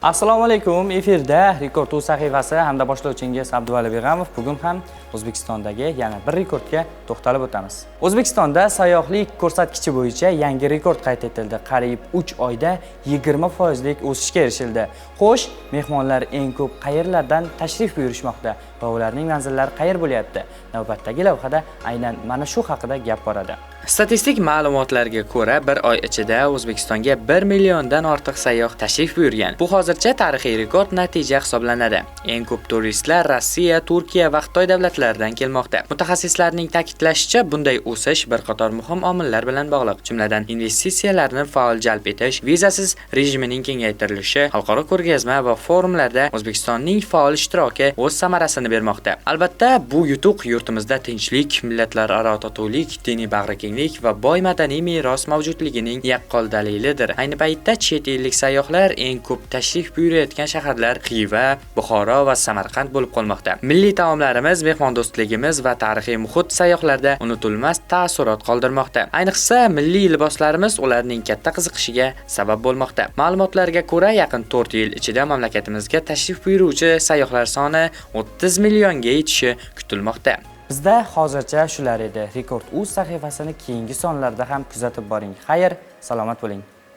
Assalomu alaykum. Efirda Rekord uz sahifasi hamda boshlovchingiz Abduvali Beg'amov. Bugun ham O'zbekistondagi yana bir rekordga to'xtalib o'tamiz. O'zbekistonda sayyohlik ko'rsatkichi bo'yicha yangi rekord qayd etildi. Qariyb 3 oyda 20 foizlik o'sishga erishildi. Xo'sh, mehmonlar eng ko'p qayerlardan tashrif buyurishmoqda va ularning manzillari qayer bo'lyapti? Navbatdagi lavhada aynan mana shu haqida gap boradi. Statistik ma'lumotlarga ko'ra, bir oy ichida O'zbekistonga 1 milliondan ortiq sayyoh tashrif buyurgan. Bu hozircha tarixiy rekord natija hisoblanadi. Eng ko'p turistlar Rossiya, Turkiya va Xitoy davlatlaridan kelmoqda. Mutaxassislarning ta'kidlashicha, bunday o'sish bir qator muhim omillar bilan bog'liq. Jumladan, investitsiyalarni faol jalb etish, vizasiz rejimining kengaytirilishi, xalqaro ko'rgazma va forumlarda O'zbekistonning faol ishtiroki o'z samarasini bermoqda. Albatta, bu yutuq yurtimizda tinchlik, millatlararo totuvlik, diniy bag'rikenglik va boy madaniy meros mavjudligining yaqqol dalilidir. Ayni paytda chet ellik sayyohlar eng ko'p tashrif buyurayotgan shaharlar Xiva, Buxoro va Samarqand bo'lib qolmoqda. Milliy taomlarimiz, mehmondo'stligimiz va tarixiy muhit sayyohlarda unutilmas taassurot qoldirmoqda. Ayniqsa, milliy liboslarimiz ularning katta qiziqishiga sabab bo'lmoqda. Ma'lumotlarga ko'ra, yaqin 4 yil ichida mamlakatimizga tashrif buyuruvchi sayyohlar soni 30 millionga yetishi kutilmoqda. Bizda hozircha shular edi. Rekord uz sahifasini keyingi sonlarda ham kuzatib boring. Xayr, salomat bo'ling.